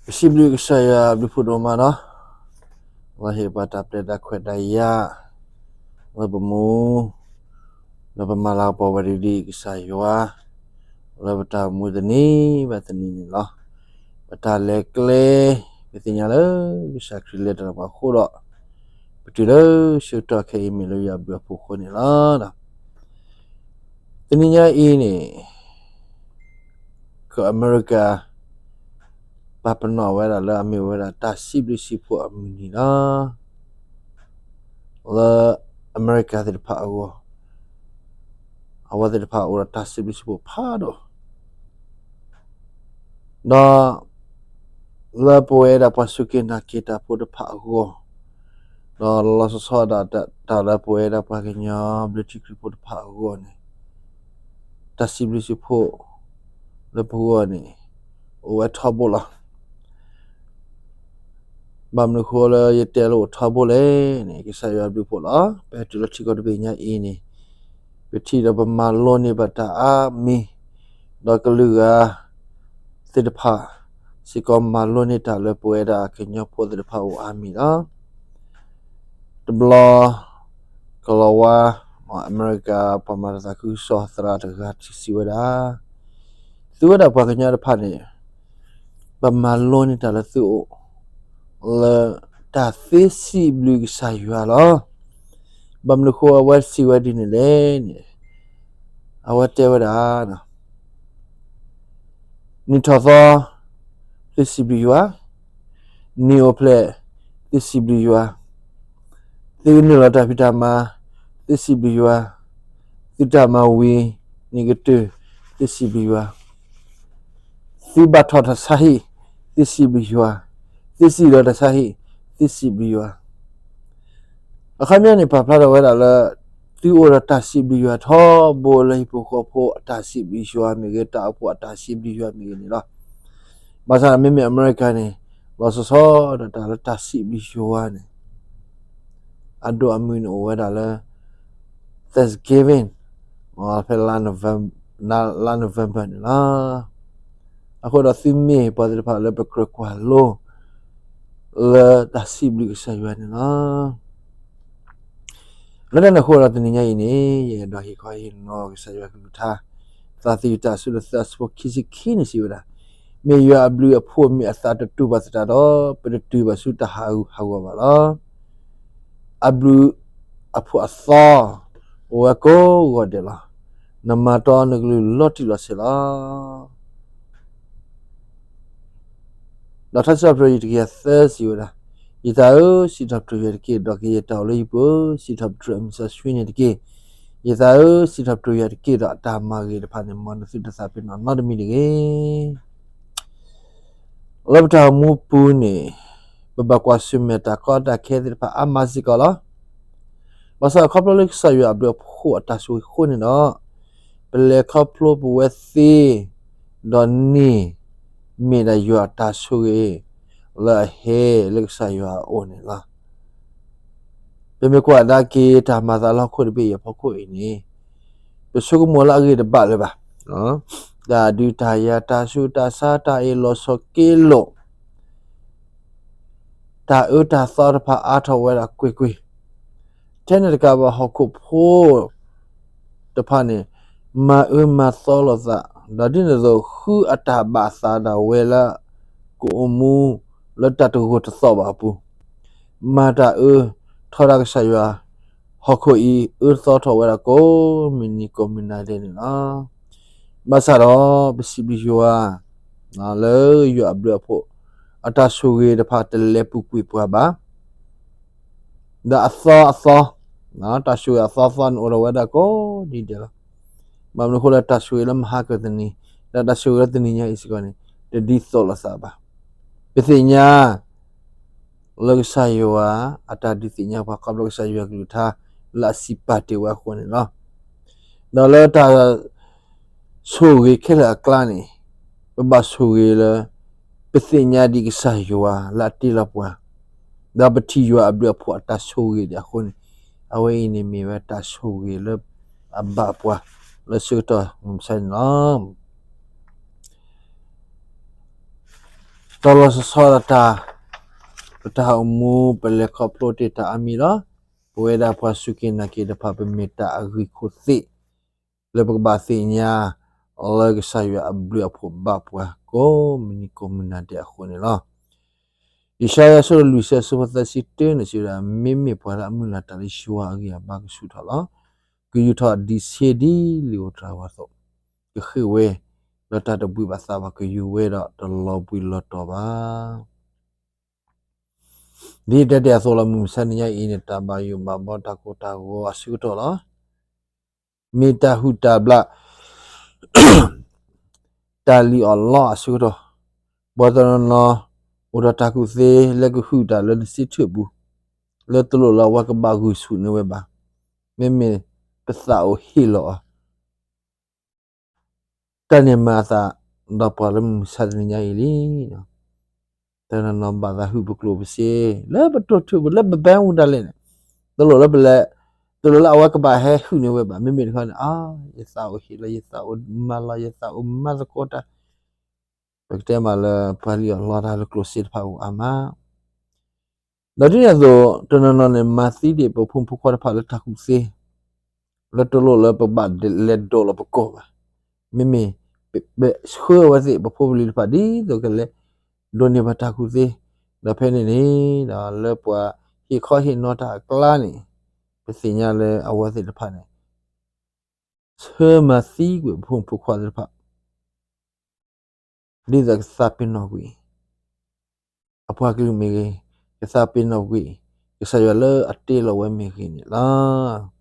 ပစံးဘျုးကစၢ်ယွၤအဘျုးဖးဒိၣ်မးလီၤ. လၢဟ့ၣ်ပှၤတၢ်ပျဲတၢ်ခွဲးတၢ်ယာ် လၢပမူ လၢပမၤလၤကပီၤဝဲဒ်ကစၢ်ယွၤ လၢပတၢ်အိၣ်မူတနံၤဘၣ်တနံၤန့ၣ်လီၤ. ပတၢ်လဲၤကျဲ ပသ့ၣ်ညါလၢကစၢ်ခရံာ်လဲၤတၢ်ဒီးပှၤအဃိဒီး ပတုၤလၢဆၢကတီၢ်ခဲအံၤမ့ၢ်လၢယွၤအဘျုးအဖှိၣ်အဃိန့ၣ်လီၤ. တနံၤညါအံၤန့ၣ် ကီၢ်အမဲရကၤ ပာ်ပနီၣ်ဝဲဒၣ်လၢအမ့ၢ်ဝဲဒၣ်တၢ်စံးဘျုးစံးဖှိၣ်အမုၢ်နံၤလီၤ. လၢအမဲရကၤသ့ၣ်တဖၣ်အဂီၢ် အဝဲသ့ၣ်တဖၣ်အိၣ်ဒီးတၢ်စံးဘျုးစံးဖှိၣ်ဖးဒိၣ် ဒီး လၢပဝဲဒၣ်ပှၤစူၢ်က့ၤနာ်က့ၤတၢ်ဖိတဖၣ်အဂီၢ်, ဒီးလီၤလီၤဆီဆီဒၣ်တၢ်လၢပဝဲဒၣ်ပှၤကညီဘျၢထံခရံာ်ဖိတဖၣ်အဂီၢ်န့ၣ်, တၢ်စံးဘျုးစံးဖှိၣ် လၢပဂီၢ်န့ၣ် အိၣ်ဝဲထီဘိလီၤ. ဘၣ်မနုၤအဃိလၢယတဲလၢအိၣ်ထီဘိလဲၣ်န့ၣ် ကစၢ်ယွၤအဘျုးအဖှိၣ်လီၤ. ပဟဲတုၤလီၤထံကီၢ်တဘ့ၣ်ညါအံၤန့ၣ် ပထံၣ်ဒီးပမၤလိန့ၢ်ဘၣ်တၢ်အါမံၤ, ဒီးကလုာ်ဂၤသ့ၣ်တဖၣ် စ့ၢ်ကီးမၤလိန့ၢ်တၢ်လၢပဝဲဒၣ်ကညီဖိသ့ၣ်တဖၣ်အိၣ်အါမံၤလီၤ. တဘျီ ကလီၤဝါ အမဲရကၤ ပှၤမၤတၢ်သးခုကစီၣ်သရၣ်တဂၤစံးဝဲဒၣ်, သုဝဲဒၣ်ပှၤကညီတဖၣ်န့ၣ် ပမၤလိန့ၢ်တၢ်လၢသုအိၣ် လၢတၢ်သ့စံးဘျုးကစၢ်ယွၤလီၤ. ဘၣ်မနုၤအဃိအဝဲစံးဝဲဒ်န့ၣ်လဲၣ်န့ၣ်, အဝဲတဲဝဲဒၣ် နံၣ်ထီၣ်သီ သုစံးဘျုးယွၤ, နံၣ်အိၣ်ဖျဲၣ် သုစံးဘျုးယွၤ, သုနုာ်လီၤတၢ်ဖံးတၢ်မၤ သုစံးဘျုးယွၤ, သုတၢ်မၤဝံၤ နံၣ်ကတၢၢ် သုစံးဘျုးယွၤ, သုဘၣ်ထီၣ်တၢ်ဆါဟံၣ် သုစံးဘျုးယွၤ, သုစံၣ်လီၤတၢ်ဆါဟံၣ် သုစံးဘျုးယွၤ. အခီပညီန့ၣ် ပာ်ဖျါထီၣ်ဝဲဒၣ်လၢ သုအိၣ်ဒီးတၢ်စံးဘျုးယွၤထီဘိလၢဟံၣ်ဖိဃီဖိအတၢ်စံးဘျုးယွၤမ့ၢ်ဂ့ၤ, တၢ်အိၣ်ဖှိၣ်အတၢ်စံးဘျုးယွၤမ့ၢ်ဂ့ၤန့ၣ်လီၤ. ဘၣ်ဆၣ်မ့မ့ၢ်အမဲရကၤန့ၣ် လီၤဆီဆီဒၣ်တၢ်လၢတၢ်စံးဘျုးယွၤန့ၣ် အဒိၣ်အမုၢ်န့ၣ်အိၣ်ဝဲဒၣ်လၢ Thanksgiving ဖဲ လါ November န့ၣ်လီၤ. အဃိဒီးသုမ့ၢ်ပှၤသ့ၣ်တဖၣ်လၢပကြၢးကွၢ်လိ လၢတၢ်စံးဘျုးကစၢ်ယွၤန့ၣ်လီၤ. လၢတၢ်န့ၣ်အဃိဒီးတနံၤညါအံၤန့ၣ် ယအဲၣ်ဒိးဟ့ၣ်ခီဟ့ၣ်နီၤကစၢ်ယွၤကလုၢ်ကထါ, သးသယုၢ်တၢ်ဆူဒီးသးဆၢဖိခံဆံခံန့ၣ်စံးဝဲဒၣ်, မ့ၢ်ယွၤအဘျုးအဖှိၣ်မ့ၢ်အသးတတူာ်ဘၣ်သတးဒီး ပတတုၤဘၣ်ဆူတၢ်ဟးဂူာ်ဟးဂီၤဘၣ်လီၤ. အဘျုးအဖှိၣ်အသီ အိၣ်ဝဲကိးဂီၤဒဲးလီၤ. နမၤတီနကလုၢ်လီၤတံၢ်လီၤဆဲးလီၤ. ဒီးထါစံးထီၣ်ပတြၢၤယုၢ်တကယၤသၢစံးဝဲဒၣ်, ယသးဧၢ, စံးထီၣ်ပတြၢၤယွၤတက့ၢ်, ဒီးကယဲၢ်တၢ်အိၣ်လၢယပူၤဧၢ, စံးထီၣ်ပတြၢၤအမံၤစီဆှံန့ၣ်တက့ၢ်. ယသးဧၢ, စံးထီၣ်ပတြၢၤယွၤတက့ၢ်, ဒီးအတၢ်မၤဂ့ၤတဖၣ်န့ၣ် မ်နသုတသးပ့ၤနီၣ်နီတမံၤတဂ့ၤ. လၢပတၢ်အိၣ်မူပူၤန့ၣ် ပဘၣ်ကွၢ်ဆၢၣ်မဲာ်တၢ်ကီတၢ်ခဲသ့ၣ်တဖၣ်အါမးစ့ၢ်ကီးလီၤ. ဘၣ်ဆၣ်ခီဖျိလၢကစၢ်ယွၤအဘျုးအဖှိၣ်အတၢ်ဆိၣ်ဂ့ၤအဃိန့ၣ်ဒီး ပလဲၤခီဖျိပဝဲသ့ ဒီးန့ၢ် မ့ၢ်ဒၣ်ယွၤအတၢ်ဆိၣ်ဂ့ၤ လၢအဟဲလၢကစၢ်ယွၤအအိၣ်န့ၣ်လီၤ. ပမ့ၢ်ကွၢ်ကဒါက့ၤတၢ်မၤသးလၢဟီၣ်ခိၣ်တဘ့ၣ်အံၤအဖီခိၣ်အံၤန့ၣ် ပဆိကမိၣ်လၢအဂ့ၤတဘၣ်လၢၤဘၣ်. တၢ်ဒုးတၢ်ယၤ တၢ်ဆူးတၢ်ဆါ တၢ်အ့ၣ်လိာ်ဆိးက့လိာ် တၢ်အၢတၢ်သီတဖၣ်အါထီၣ်ဝဲဒၣ်ကွ့ၢ်ကွ့ၢ်, ထဲန့ၣ်တကးဘၣ်ဟီၣ်ခိၣ်ဖိတဖၣ်န့ၣ် မၤအၢမၤသီလိာ်သး, ဒီးဒ်န့ၣ်အသိး ဃုအတၢ်ဘၣ်သးဒၣ်ဝဲလၢ ကအိၣ်မူလၢတၢ်တဂိာ်တသီၣ်ဘၣ်အပူၤ, မၤတၢ်အၢထီဒါကစၢ်ယွၤ, ဟီၣ်ခိၣ်အံၤအၢသီထီၣ်ဝဲဒၣ်ကိးမုၢ်နံၤကိးမုၢ်နၤဒဲးန့ၣ်လီၤ. ဘၣ်ဆၣ်ဒီးပစံးဘျုးယွၤ လၢယွၤအဘျုးအဖှိၣ် အတၢ်ဆိၣ်ဂ့ၤတဖၣ်တလဲၤပူၤကွံာ်ပှၤဘၣ်. ဒီးအသီအသီ, တၢ်ဆိၣ်ဂ့ၤအသီအသီန့ၣ်အိၣ်ဒီးဝဲဒၣ်ကိးနံၤဒဲးလီၤ. ဘၣ်မနုၤအဃိလၢတၢ်ဆိၣ်ဂ့ၤလၢမဟါကတနံၤ ဒီးတၢ်ဆိၣ်ဂ့ၤလၢတနံၤညါအံၤစ့ၢ်ကီးန့ၣ် တဒ်သိးလိာ်သးဘၣ်. ပသ့ၣ်ညါ လၢကစၢ်ယွၤအတၢ်ဒုးသ့ၣ်ညါပှၤခီဖျိကစၢ်ယွၤကလုၢ်ကထါ လၢအစံးပာ်တ့ၢ်ဝဲအဃိန့ၣ်လီၤ. ဒီးလၢတၢ် ဆိၣ်ဂ့ၤခဲလၢာ်အကျါန့ၣ် ပဘၣ်ဆိၣ်ဂ့ၤလၢ ပသ့ၣ်ညါဒံးကစၢ်ယွၤလၢအတ့လီၤပှၤ, ဒီးပထံၣ်ယွၤအဘျုးအဖှိၣ်အတၢ်ဆိၣ်ဂ့ၤဒံးအဃိန့ၣ်, အဝဲအံၤန့ၣ်မ့ၢ်ဝဲတၢ်ဆိၣ်ဂ့ၤလၢအဘၣ်ပှၤ လၢဆၢကတီၢ်မုၢ်မဆါန့ၣ်လီၤ. တၢ်လီၤဆီဆီဒၣ်တၢ်, ပတၢ်အိၣ်မူ ပလဲၤခီဖျိတ့ၢ်တၢ်အါမံၤလီၤ. ပဝဲဒၣ်ပှၤစူၢ်က့ၤနာ်က့ၤတဖၣ် ပမ့ၢ်တၢ်အဂ့ၢ်ခိၣ်သ့ၣ် လၢပကဘၣ်သ့ၣ်ညါ လၢကစၢ်ယွၤအဘျုးအဖှိၣ်ဘၣ်ပှၤ ကိးမုၢ်နံၤကိးမုၢ်နၤဒဲးအဃိန့ၣ်လီၤ. ယၡါယၤ အဆၢဒိၣ်လွံၢ်ဆံ အဆၢဖိသၢဆံတၢန့ၣ် စံးဝဲဒၣ်, မ့မ့ၢ်ပှၤလၢအမုၢ်လၢ်တၢ်လၢယွၤအဂံၢ်အဘါကဆူၣ်ထီၣ်လီၤ. ကယူၤထီၣ်ဒံးဆ့ဒ်လံာ်ဧိၤတြၤဧိၤအသိး, ကဃ့ၢ်ဝဲ ဒီးတၢ်တဘှံးဘၣ်သးဘၣ်, ကယူၤဝဲဒီးတလီၤဘှံးလီၤတီၤဘၣ်. ဒ်တဲတဲအသိးလီၤ, မုၢ်မဆါတနံၤညါအံၤန့ၣ် တၢ်ဘၣ်ယိၣ်ဘၣ်ဘီ တၢ်ကိၢ်တၢ်ဂီၤအဆၢကတီၢ်လီၤ. မ့ၢ်တၢ်ဟုၣ်တၢ်ဘျၣ် တၢ်လံၣ်အီၣ်လီအီၣ်အဆၢကတီၢ်, ပှၤတနီၤနီၤ အိၣ်ဒီးတၢ်ကူၣ်သ့ လၢကဟုၣ်တၢ်လၢနစံးထၢၣ်ပူၤ, လၢတလိၣ်လၢအဝဲကဘၣ်ဂုာ်ဆူၣ်န့ၢ်ဝဲဘၣ်. မ့မ့ၢ်ပသးအိၣ်ဟ့ၣ်လီၤအီၤ တၢ်န့ၣ်မၤအသး ဒီးပှၤလၢမုၢ်မဆါတနံၤညါအံၤလံ. တနီၤနီၤဘၣ်သးဟုၣ်ပကျိၣ်ပစ့ လၢပတိၢ်ထူၣ်ပူၤ လၢပဘဲဝူဒၣ်လဲာ်န့ၣ်, တလိၣ်လၢပလဲၤ, တလိၣ်လၢအဝဲကဘၣ်ဟဲဟုၣ်န့ၢ်ဝဲဘၣ်. မ့မ့ၢ်တခီန့ၣ် အါ, ယသးအိၣ်ဟ့ၣ်လီၤ, ယသးအိၣ်မၤလီၤ, ယသးအိၣ်မၤသကိးတၢ်, ပကတဲမးလၢပှၤလံၣ်အီၣ်လီတၢ်လၢကျိၣ်စ့တဖၣ်အိၣ်အါမး. ဒီးဒ်န့ၣ်အသိး တနီၤနီၤန့ၣ် မၤသံဒံးပဖိမုၣ်ဖိခွါတဖၣ်လၢတၢ်ကူၣ်သ့, လၢတလိၣ်လၢပဘၣ်လဲၤဒိးလီၤပကိာ်ဘၣ်. မ့မ့ၢ် ပဆှၢဝဲသ့ၣ် ပဖိပလံၤတဖၣ် ဒ်သိးကလဲၤဒိးန့ၢ်ဘၣ်တၢ်ကူၣ်သ့, ဒီးဖဲန့ၣ်န့ၣ် ဒီးလၢပှၤဟ့ၣ်ခီဟ့ၣ်နီၤတၢ်အကျါန့ၣ်, ပသ့ၣ်ညါလၢအဝဲသ့ၣ်တဖၣ်န့ၣ် ဆၢမၤသံကွံာ်ပဖိမုၣ်ဖိခွါသ့ၣ်တဖၣ် ဒ်သိးကသးပ့ၤနီၣ်ကွံာ် အပှၤကလုာ်မ့ၢ်ဂ့ၤ, ကသးပ့ၤနီၣ်ကွံာ် ကစၢ်ယွၤလၢအတ့လီၤဝဲမ့ၢ်ဂ့ၤန့ၣ်လီၤ.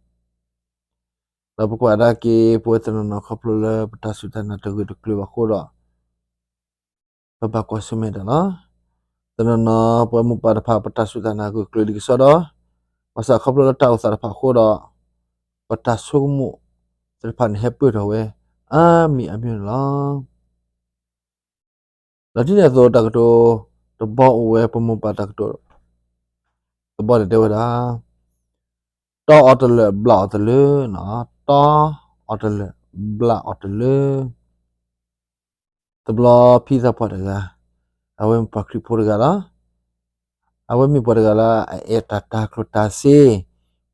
ဒီးပကွၢ်ဒၣ်က့ၤ ပဝဲတနီၤနီၤခီဖျိလၢပတၢ်စူၢ်တၢ်နာ်တဂၢၢ်တကျၢၤဘၣ်အဃိဒီး ပဘၣ်ကွၢ်ဆၢၣ်မဲာ်တၢ်လီၤ. တနီၤနီၤပဝဲမိၢ်ပၢ်တဖၣ် ပတၢ်စူၢ်တၢ်နာ်ဂၢၢ်ကျၢၤဒံးကစီဒီ, ဘၣ်ဆၣ်ခီဖျိလၢတၢ်အိၣ်သးတဖၣ်အဃိဒီး ပတၢ်ဆိကမိၣ်သ့ၣ်တဖၣ်န့ၣ်ဟဲပၢၢ်ထီၣ်ဝဲ အါမံၤအါမံၤန့ၣ်လီၤ. ဒီးဒ်န့ၣ်အသိးတၢ်ကတိၤတဘီအိၣ်ဝဲ ပမိၢ်ပၢ်တၢ်ကတိၤတဘီန့ၣ်တဲဝဲဒၣ်, တီအီၤတလၢာ် ဘျၣ်အီၤတလၢ, တီအီၤတလၢာ် ဘျၣ်အီၤတလၢ. တဘျီဖံသးပှၢ်တဂၤ, အဝဲမ့ၢ်ပှၤခရံာ်ဖိတဂၤလီၤ. အဝဲမ့ၢ်ပှၤတဂၤလၢအအဲၣ်တၢ်တၤကျိၣ်တၤစ့,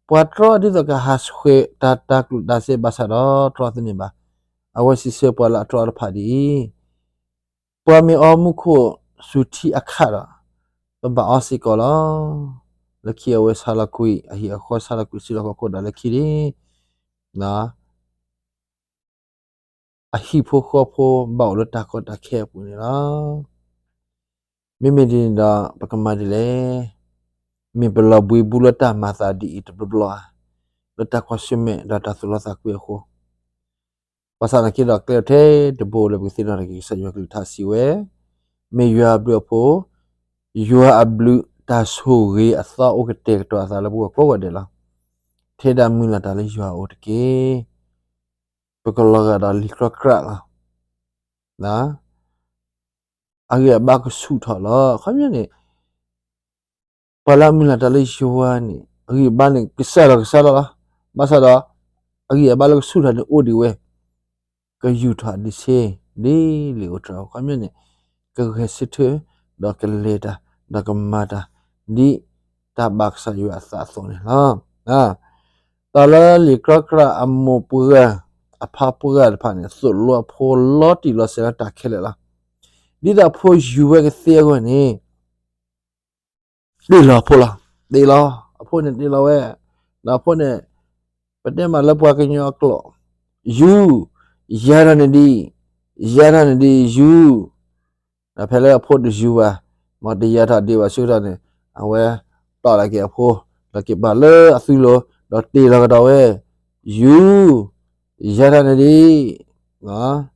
ပှၤတြီဒ်သိးကဟးဆှဲးတၢ်တၤကျိၣ်တၤစ့ ဘၣ်ဆၣ်ဒီးတြီသန့ၢ်ဘၣ်. အဝဲစံးဆၢပှၤလၢအတြီတဖၣ်ဒ်အံၤ, ပှၤမ့ၢ်အီမူခိၣ်ဆူထံအခါဒီး ပဘၣ်အီစ့ၢ်ကီးလီၤ. လၢခံအဝဲဆါလီၤကွံာ်အဟံၣ်အဃီ, ဆါလီၤကွံာ်စ့လီၤဃီခိၣ်ဒီး လၢခံန့ၣ် အဟံၣ်ဖိဃီဖိဘၣ်အိၣ်လၢတၢ်ကီတၢ်ခဲအပူၤန့ၣ်လီၤ. မ့မ့ၢ်ဒ်န့ၣ်ဒီး ပကမၤဒ်လဲၣ်. မ့ၢ်ပလီၤဘှံးဘုလၢတၢ်မၤသးဒ်အံၤတဘျီဘျီဧါ, လၢတၢ်ကွၢ်ဆၢၣ်မဲာ်ဒီးတၢ်သူၣ်လီသးကွံအဃိ, ဘၣ်ဆၣ်သနာ်က့ဒီး ကျဲထဲတဘိလၢပကသ့ၣ်နီၣ်ထီၣ်က့ၤ ကစၢ်ယွၤကလုၢ်ကထါစံးဝဲ, မ့ၢ်ယွၤအဘျုးအဖှိၣ်, ယွၤအဘျုးတၢ်ဆိၣ်ဂ့ၤအသီအိၣ်ကတဲာ်ကတီၤအသးလၢပဂီၢ်ကိးဂၤဒဲးလီၤ. ထဲဒၣ်မုၢ်လၢ်တၢ်လၢယွၤအအိၣ်တက့ၢ်. ပကလီၤဂာ်ဒီးလံာ်ကြီကြၣ်လီၤ. အဂံၢ်အဘါကဆူၣ်ထီၣ်လီၤ. ခီပညီန့ၣ် ပှၤလၢအမုၢ်လၢ်တၢ်လၢယွၤန့ၣ် အဂံၢ်အဘါန့ၣ် ကစၢ်လီၤကစၢ်လီၤလီၤ. ဘၣ်ဆၣ်ဒီး အဂံၢ်အဘါလၢကဆူၣ်ထီၣ်န့ၣ်အိၣ်ဒံးဝဲ, ကယူၤထီၣ်ဒံးဆ့ ဒ်လံာ်ဧိၤတြၤဧိၤ ခီပညီန့ၣ် ကဂဲၤဆၢထၢၣ် ဒီးကလဲၤတၢ် ဒီးကမၤတၢ် ဒ်တၢ်ဘၣ်ကစၢ်ယွၤအသးအသိးန့ၣ်လီၤ. တၢ်လၢလံာ်ကြီကြၣ်အမိၢ်ပှၢ် အဖါပှၢ်တဖၣ်န့ၣ် သိၣ်လိအဖိလီၤတံၢ်လီၤဆဲးလၢတၢ်ခဲလၢာ်လီၤ. ဒ်သိးအဖိယူၤဝဲကသ့အဂီၢ်န့ၣ် တ့ၢ်လီၤအဖိလီၤ. တ့ၢ်လီၤ, အဖိန့ၣ်တ့ၢ်လီၤဝဲ, ဒီးအဖိန့ၣ် ပတဲမးလၢပှၤကညီအကျိာ်, ယူၤ, ယၤထီၣ်န့ၣ်ဒံး, ယၤထီၣ်န့ၣ်ဒံး ယူၤ, ဒီးဖဲလၢအဖိတယူၤဘၣ်, မ်တယၤထီၣ်ဒံးဘၣ်ဆၢကတီၢ်န့ၣ် အဝဲတီၣ်လီၤက့ၤအဖိ, ဒီးက့ၤပာ်လၢအသွံလိၤ, ဒီးတ့ၢ်လီၤကဒီးဝဲ, ယူၤ, ယၤထီၣ်န့ၣ်ဒံး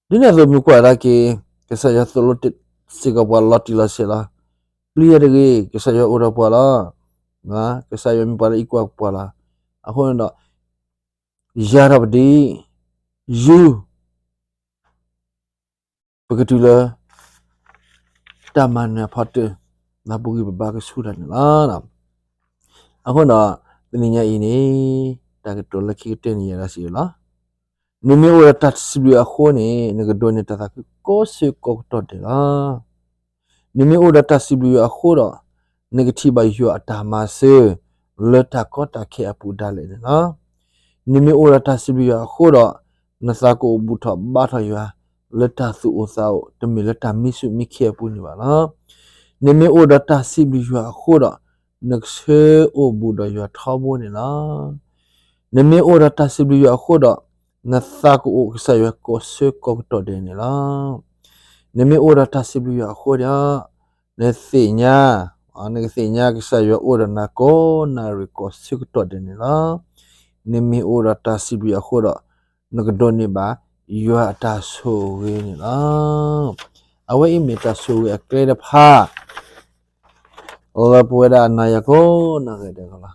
ဒ်န့ၣ်အသိးမ့ၢ်ကွၢ်ဒၣ်က့ၤ ကစၢ်ယွၤသိၣ်လိစ့ၢ်ကီးပှၤလီၤတံၢ်လီၤဆဲးလီၤ. ပျံၤယၤတဂ့ၤ, ကစၢ်ယွၤအိၣ်ဒီးပှၤလီၤ. ကစၢ်ယွၤမ့ၢ်ပှၤလၢအအံးကွၢ်ပှၤလီၤ. အဃိန့ၣ်ဒီး ယၤထီၣ်ပဒံး, ယူၤ ပကတုၤလၢ တၢ်မၤနၢၤအဖီတၢၢ် ဒီးပဂံၢ်ပဘါကဆူၣ်တၢ်န့ၣ်လီၤ. အဃိဒီး တနံၤညါအံၤန့ၣ် တၢ်ကတိၤလၢခံကတၢၢ်န့ၣ် ယဲဒၣ်စံးလီၤ. နမ့ၢ်အိၣ်ဒီးတၢ်စံးဘျုးအဃိန့ၣ် နကဒိးန့ၢ်တၢ်သးခုကိးဆၢကိးကတီၢ်ဒဲးလီၤ. နမ့ၢ်အိၣ်ဒီးတၢ်စံးဘျုးယွၤအဃိဒီး, နကထံၣ်ဘၣ်ယွၤအတၢ်မၤစၢၤ လၢတၢ်ကီတၢ်ခဲအပူၤဒၣ်လဲာ်န့ၣ်လီၤ. နမ့ၢ်အိၣ်ဒီးတၢ်စံးဘျုးယွၤအဃိဒီး, နသးကအိၣ်ဘူၣ်ထီၣ်ဘါထီၣ်ယွၤ လၢတၢ်သူၣ်အိၣ်သးအိၣ် တမ့ၢ်လၢတၢ်မံဆူၣ်မံခံအပူၤန့ၣ်ဘၣ်လီၤ. နမ့ၢ်အိၣ်ဒီးတၢ်စံးဘျုးယွၤအဃိဒီး, နကဆၢအိၣ်ဘူးဒီးယွၤထီဘိန့ၣ်လီၤ. နမ့ၢ်အိၣ်ဒီးတၢ်စံးဘျုးယွၤအဃိဒီး, နသးကအိၣ်ကစၢ်ယွၤကိးဆၢကိးကတီၢ်ဒဲးန့ၣ်လီၤ. နမ့ၢ်အိၣ်ဒီးတၢ်စံးဘျုးယွၤအဃိဒီး, နသ့ၣ်ညါ, နကသ့ၣ်ညါကစၢ်ယွၤအိၣ်ဒီးနၤကိးနၣ်ရံၣ်ကိးဆၢကတီၢ်ဒဲးန့ၣ်လီၤ. နမ့ၢ်အိၣ်ဒီးတၢ်စံးဘျုးယွၤအဃိဒီး, နကဒိးန့ၢ်ဘၣ်ယွၤအတၢ်ဆိၣ်ဂ့ၤန့ၣ်လီၤ. အဝဲအံၤမ့ၢ်တၢ်ဆိၣ်ဂ့ၤအကျဲတဖၣ် လၢပဝဲဒၣ်နၤယၤကိးနၣ်ရံၣ်ဒဲးလီၤ.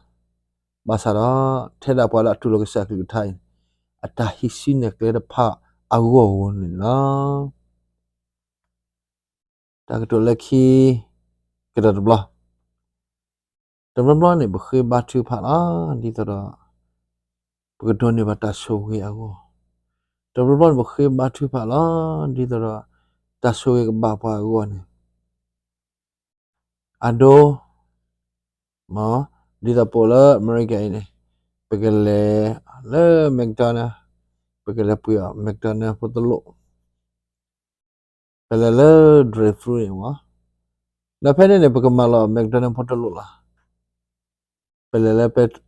ဘၣ်ဆၣ်ဒီး, ထဲဒၣ်ပှၤလၢအတူၢ်လိာ်ကစၢ်အကလုၢ်ကထါအံၤ, အတၢ်ဟံးစုနဲၣ်ကျဲတဖၣ်အဂီၢ်ဧိၤန့ၣ်လီၤ. တၢ်ကတိၤလၢခံ, ကဒီးတဘျီ, တဘျီဘျီန့ၣ် ပဃ့ဘါထုကဖၣ်လီၤ, ဒ်သိးဒီး ပကဒိးန့ၢ်ဘၣ်တၢ်ဆိၣ်ဂ့ၤအဂီၢ်, တဘျီဘျီန့ၣ် ပဃ့ဘါထုကဖၣ်လီၤ, ဒ်သိးဒီး တၢ်ဆိၣ်ဂ့ၤကဘၣ်ပှၤအဂီၢ်န့ၣ် အဒိ, ဒ်သိးပအိၣ်လၢအမဲရကၤအံၤန့ၣ်, ပကလဲၤလၢ McDonald, ပကလဲၤပှ့ၤအီၤ McDonald ဖိတလိၣ်, ပလဲၤလၢ drive through န့ၣ်မး, ဒီးဖဲန့ၣ်န့ၣ် ပကမၤလီၤ McDonald ဖိတလိၣ်လီၤ. ပလဲၤလၢအပဲတြီ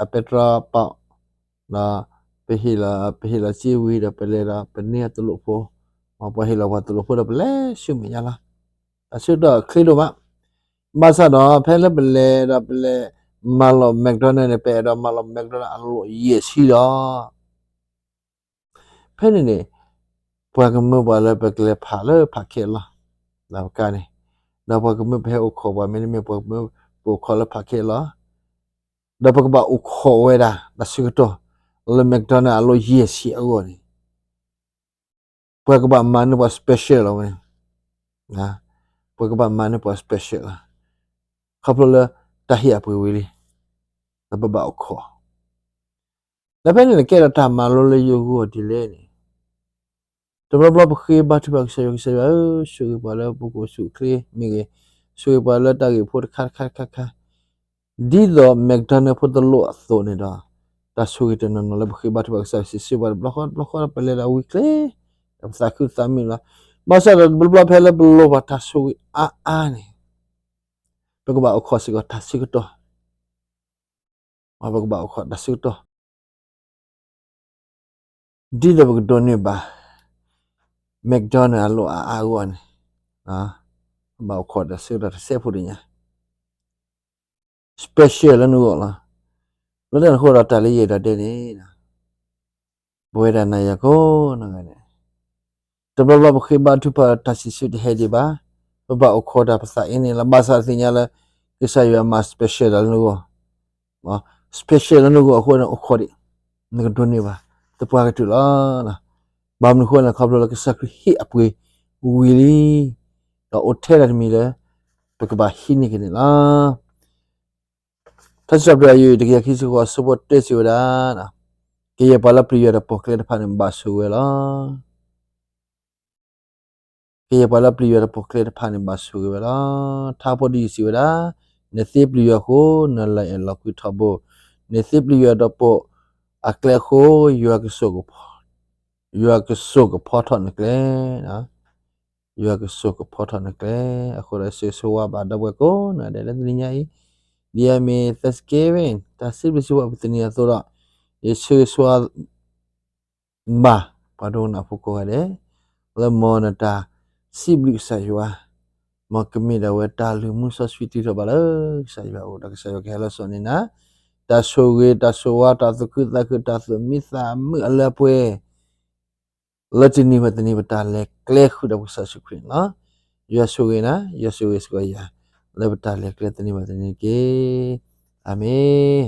ပီး, ဒီးပဟ့ၣ်လီၤ, ပဟ့ၣ်လီၤစ့ဝံၤဒီး ပလဲၤဒီးပန့ၢ်အတလိၣ်ဖိ, ပှၤဟ့ၣ်လီၤပှၤတလိၣ်ဖိဒီး ပလဲၤဆူမဲာ်ညါလီၤ. တၢ်ဆၢကတီၢ်ချ့ဒိၣ်မး, ဘၣ်ဆၣ်ဒီး ဖဲလၢပလဲၤဒီးပလဲၤမၤလီၤ McDonald န့ၣ် ပအဲၣ်ဒိးမၤလီၤ McDonald အလိၣ်ယဲၢ်ဆံလီၤ. ဖဲန့ၣ်န့ၣ်, ပှၤကမၢပှၤလၢပကလဲၤဖးလၢဖးခဲလီၤ, လၢပကါန့ၣ်, ဒီးပှၤကမၢပဟဲအိၣ်ခိးပှၤ မ့တမ့ၢ်ပှၤကမၢပအိၣ်ခိးလၢဖးခဲလီၤ, ဒီးပကဘၣ်အိၣ်ခိးဝဲဒၣ် တၢ်ဆၢကတီၢ် လၢ McDonald အလိၣ်ယဲၢ်ဆံအဂီၢ်န့ၣ်, ပှၤကဘၣ်မၤန့ၢ်ပှၤ special လီၤဝဲန့ၣ်, ပှၤကဘၣ်မၤန့ၢ်ပှၤ special လီၤ, ခီဖျိလၢတၢ်ဟ့ၣ်အပှ့ၤဝံၤလံ, ဒီးပဘၣ်အိၣ်ခိး ဒီးဖဲန့ၣ်န့ၣ် ကဲထီၣ်တၢ်မၤလိလၢယဂီၢ်ဒ်လဲၣ်န့ၣ်, တဘျီဘျီပဃ့ဘါထုကဖၣ်ကစၢ်ယွၤ, ကစၢ်ယွၤဧၢ, ဆိၣ်ဂ့ၤပှၤလၢပကိးဆူၣ်အိၣ်ချ့မ့ၢ်ဂ့ၤ, ဆိၣ်ဂ့ၤပှၤလၢတၢ်ဂ့ၢ်ဖိတခါတခါတခါခါ, ဒ်သိး McDonald ဖိတလိၣ်အသိးန့ၣ်ဒီး, တၢ်ဆိၣ်ဂ့ၤတနီၤနီၤလၢပဃ့ဘါထုကဖၣ်ကစၢ်ယွၤ စံးဆၢပှၤတဘျီဃီတဘျီဃီဒီး ပလဲၤဒီးဝံၤချ့, ဒီးပသးခုသးမုာ်လီၤ. ဘၣ်ဆၣ်ဒီးတဘျီဘျီဖဲလၢပလိၣ်ဘၣ်တၢ်ဆိၣ်ဂ့ၤအါအါန့ၣ်, ပကဘၣ်အိၣ်ခိးစ့ၢ်ကီးတၢ်ဆၢကတီၢ် ပကဘၣ်အိၣ်ခိးတၢ်ဆၢကတီၢ်, ဒ်သိးပကဒိးန့ၢ်ဘၣ် McDonald အလိၣ်အါအါအဂီၢ်န့ၣ်, ပဘၣ်အိၣ်ခိးတၢ်ဆၢကတီၢ်တစဲးဖိတညါ, special လၢနဂီၢ်လီၤ. လၢတၢ်န့ၣ်အဃိဒီးတၢ်လၢယအဲၣ်ဒိးတဲန့ၣ်, ပဝဲဒၣ်နၤယၤကိးနၤဂၤန့ၣ် တဘျီဘျီပဃ့ဘါထုကဖၣ်တၢ်စံးဆၢတဟဲဒံးဘၣ်, ပဘၣ်အိၣ်ခိးတၢ်ပသးအံၤန့ၣ်လီၤ. ဘၣ်ဆၣ်သ့ၣ်ညါလၢ ကစၢ်ယွၤမၤ special တၢ်လၢနဂီၢ်, special လၢနဂီၢ်အဃိန့ၣ် အိၣ်ခိးဒံး, နကဒိးန့ၢ်ဘၣ် သပှၢ်ကတၢၢ်လီၤ. ဘၣ်မနုၤအဃိန့ၣ် ခီဖျိလၢကစၢ်ခရံာ်ဟ့ၣ်အပှ့ၤဝံၤလံ, ဒီးအိၣ်ထဲတၢ်တမံၤလၢ ပကဘၣ်ဟံးန့ၢ်က့ၤန့ၣ်လီၤ. ထါစံးထီၣ်ပတြၢၤ အယုၢ်တကယၤခံဆံဃိး အဆၢဖိတၢစံးဝဲဒၣ်, ကယဲၢ်ပှၤလၢပျံၤယွၤဒီးပိာ်ကျဲတဖၣ်န့ၣ် ဘၣ်ဆိၣ်ဂ့ၤဝဲလီၤ. ကယဲၢ်ပှၤလၢပျံၤယွၤဒီးပိာ်ကျဲတဖၣ်န့ၣ် ဘၣ်ဆိၣ်ဂ့ၤဝဲလီၤ. ထါဖိတယုၢ်စံးဝဲဒၣ်, နသ့ပျံၤယွၤအဃိ နလီၤအဲၣ်လီၤကွံထီဘိ, နသ့ပျံၤယွၤဒီးပိာ်အကျဲအဃိ, ယွၤကစိာ်ကဖီထီၣ်နကျဲ ယွၤကစိာ်ကဖီထီၣ်နကျဲ. အဃိဒီးယဆၢဂ့ၤဆၢဝါဘၣ်ဒီပုၢ်ဝဲၢ်ကိးဂၤဒဲးလၢတနံၤညါအံၤ, ဒ်အမ့ၢ် Thanksgiving တၢ်စံးဘျုးစံးဖှိၣ်ပတနံၤအသိးဒီး, ယဆၢဂ့ၤဆၢဝါ ဘၣ်ပှၤဒိကနၣ်ဖိကိးဂၤဒဲး, လၢမ်နတၢ်စံးဘျုးကစၢ်ယွၤ, မ်ကမ့ၢ်ဒၣ်ဝဲတၢ်လုၢ်မူစီဆှံတုၤထီၣ်ဘၣ်လၢကစၢ်ယွၤအအိၣ်, ဒီးကစၢ်ယွၤကဟဲလီၤစိာ်န့ၢ်နၤ, တၢ်ဆိၣ်ဂ့ၤ တၢ်ဆိၣ်ဝါ တၢ်သူၣ်ခုသးခု တၢ်သူၣ်မံသးမုာ်အလၢအပှဲၤ လၢတနံၤဝဲတနံၤ ပတၢ်လဲၤကျဲဃုာ်ဒီးပကစၢ်ယ့ၣ်ၡူးခရံာ်န့ၣ်လီၤ. ယွၤဆိၣ်ဂ့ၤနၤ, ယွၤဆိၣ်ဂ့ၤစ့ၢ်ကီးယၤ, လၢပတၢ်လဲၤကျဲတနံၤဝဲတနံၤတက့ၢ်. အၤမ့ၣ်.